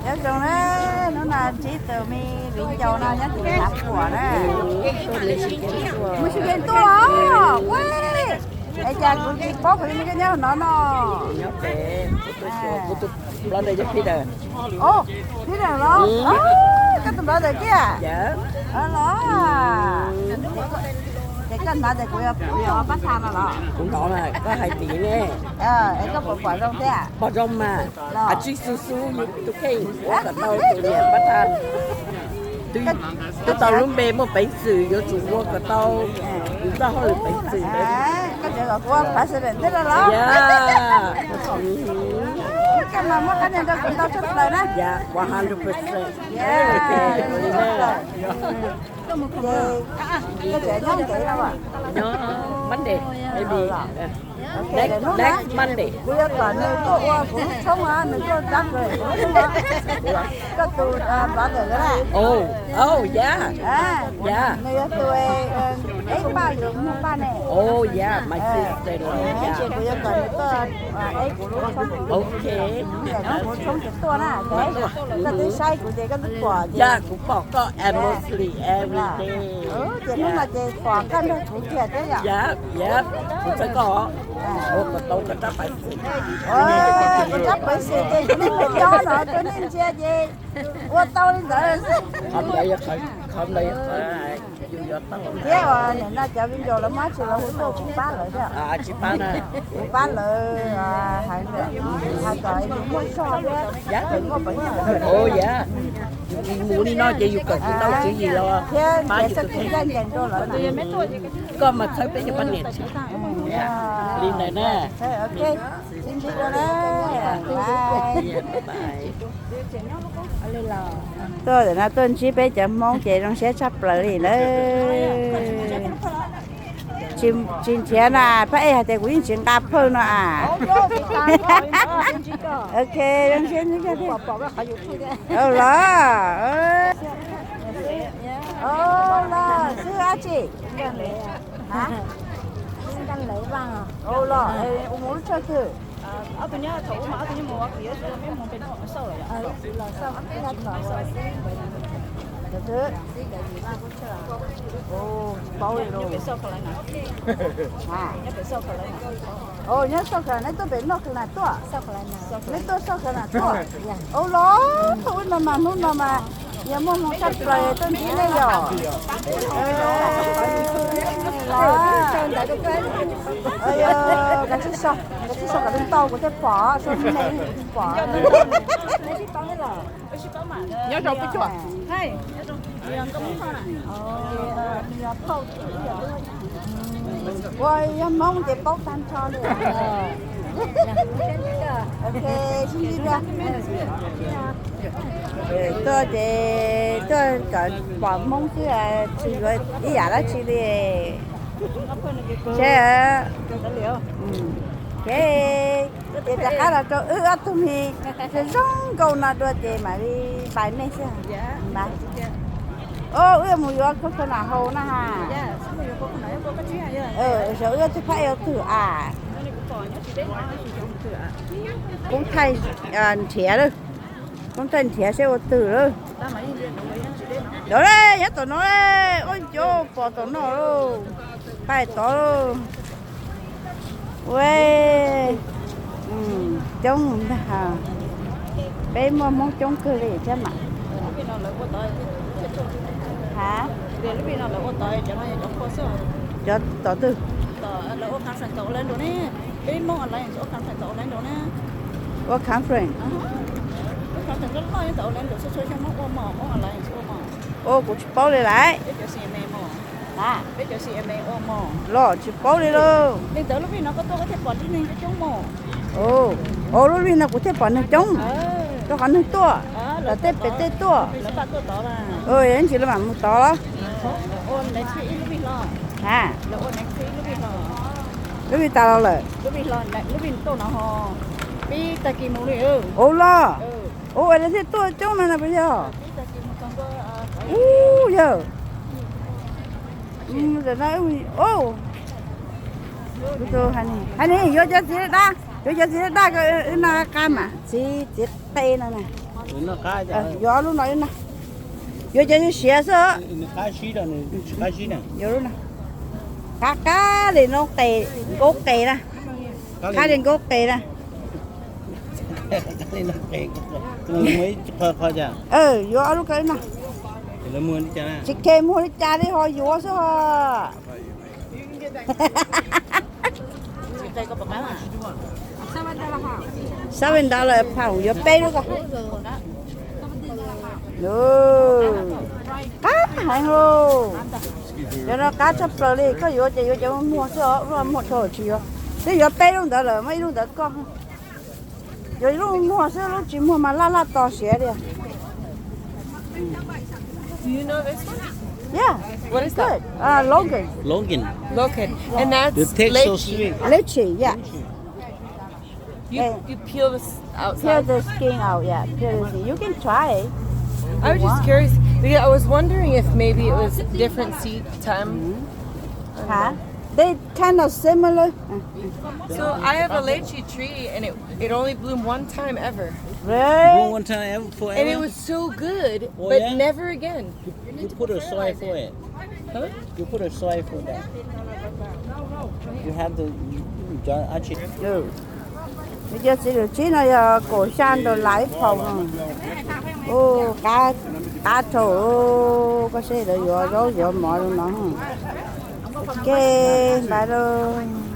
Nyob zoo na, hnub no ntsib tus me viv ncaus no nyob tim Hav Puam na. Mus sib ke tuaj los ua, es cas kuv tsis paub kuv li koj nyob no no. Kuv tus brother yog Peter. Peter los? Koj tus brother kiag los? Ces koj hnov tias kuv yuav pab tha no los? Kuv hnov mas koj hais tias ne. Es koj puas pom zoo thiab? Pom zoo mas. Tsis xu xu tus kheej ua kom tau tus niam pab tha. Twb tau lub npe muaj peev xwm yuav tsum ua kom tau yus txoj hauj lwm peev xwm. Koj tseem kom kuv ua president thiab los? Koj mas muaj qab niag nrog kuv ntau tshaj plaws na. One hundred percent. Koj tseem nyob ntev no as? Monday, maybe. Next Monday. Kuv yuav kom nws tuaj ua kuv lub tshoob, nws tuaj rab plaws kuv lub tshoob. Koj tus brother na. Oh, oh, yeah. Yeah. Nws yog tus ev paj, yus muag paj ne. Oh, yeah, my sister. Ces kuv yuav kom nws tuaj ev kuv lub tshoob. Ok. Kuv lub tshoob ces tuaj na. Koj twb saib kuv ces koj twb pom ces. Yeah, kuv pom koj at mostly every day. Ces hnub no ces pom koj nrog kuv kiag thiab yom? Yep, yep. Kuv txhawb koj ua kom tau koj rab peev xwm. Kuv rab peev xwm ces kuv niaj hnub nyob no rau nej ntsia ces ua tau li ntawd xwb. Qhov ntawd yog qhov, qhov ntawd yog qhov yus yuav tau. Thiab uas nim no cov viv ncaus lawv muab dab tsi los hu tuaj kuv pab lawv thiab. Tsis pab na. Kuv pab lawv hais kom yus muaj zog thiab muaj peev xwm. Oh yeah. Yus mus li no ces yus kawm tsis tau tswv yim los thiab pab yus tus kheej. Koj mas txhawb peb cov poj niam thiab. Li ntawd na. Tuaj ntawm no tuaj ntsib peb cov Hmoob ces zoo siab tshaj plaws li na. Tsis nrhiav na, phab ej hais tias kuv yeej tsis nqa phawj no as. Ok, zoo siab ntsib koj thiab. Los, los xwb dab tsi? Los, mus lub tshawj twg? Paub li los. Nyob South Carolina, neb tuaj pem North Carolina tuaj? Neb tuaj South Carolina tuaj? Ua los, hnub no mas, hnub no mas yog muaj hmoo tshaj plaws tuaj ntsib nej yom. Los, kav tsij sau, kav tsij sau kom tau kuv thiaj pom, sau me me kuv thiaj pom. Nyob zoo pub cuag. Ua yog Hmoob ces paub tag nrho li. Ok, sib ntsib dua. Tuaj ces tuaj kom pom Hmoob xwb, tsis yuav ib yam dab tsi li. Seb, ces rov qab los rau wb ob tug me zoo nkauj no dua ces mam li npais nej xwb. Wb mus yuav coconut haus na ha. Xyov wb twb phab ej ua twg as. Koob thaij nrhiav lawm. Koob thaij nrhiav seb ua twg lawm. Cov nyob tom no, ua cov pom tom no lauj. Pais tod lauj. Ua coob ntag. Peb muaj Hmoob coob kawg li thiab mas. A, cov tom twg? Ua conference. Ua, kuv tsis paub li lawm. Los tsis paub li lauj. Ua lub vij no kuv thiaj pom neeg coob, rau qhov neeg tuaj, los tej pem tej tuaj. Ntsis lawv mam mus tod los. A, lub vij tas los lawm. Ua los, ua lawv thiaj tuaj coob no no puas yog? Ub yawg, hais ne yuav cov txiv daj, yuav cov txiv daj ko wb noj qab mas txiv txiv qe no na. Yuav ob lub no ib na. Yuav cov siav xwb. Yuav lub no. Qab qab li noob qes, nkaub qes na. Qab li nkaub qes na. Yuav ob lub ko ib na. Tsis khe muag li cas li ho yuav xwb os. Seven dollar a pound, yuav peb lub ko. Qab heev lauj. Cov no qab tshaj plaws li, koj yuav ces yuav cov muag xwb os, lub muag dhau tsis yuav. Twb yuav peb lub ntawd lawm, muab ib lub ntawd koj. Yuav lub muag xwb, lub tsis muag mas laj laj tos siav li. Do you know this one? Yeah. What is that? Good. Uh, Logan. Logan. Logan. And that's It tastes so lychee. Sweet. Lychee, yeah. You, Hey. You peel this Peel outside? The skin out, yeah. Peel the skin. You can try it. I was just curious because I was wondering if maybe it was different seed time. Huh? They kind of similar. So I have a lychee tree and it, it only bloomed one time ever. Really? One time ever, forever? And it was so good, Oh, but yeah? Never again. You, you put a soil for it. Huh? You put a soil for that. You have to, you, you, actually. Tus txiv lus tsib no yog kaum xya dollar ib pound no. Ua qab, qab dhau, koj saib lawv yuav zaub yuav mov li no. Ok, bye lauj.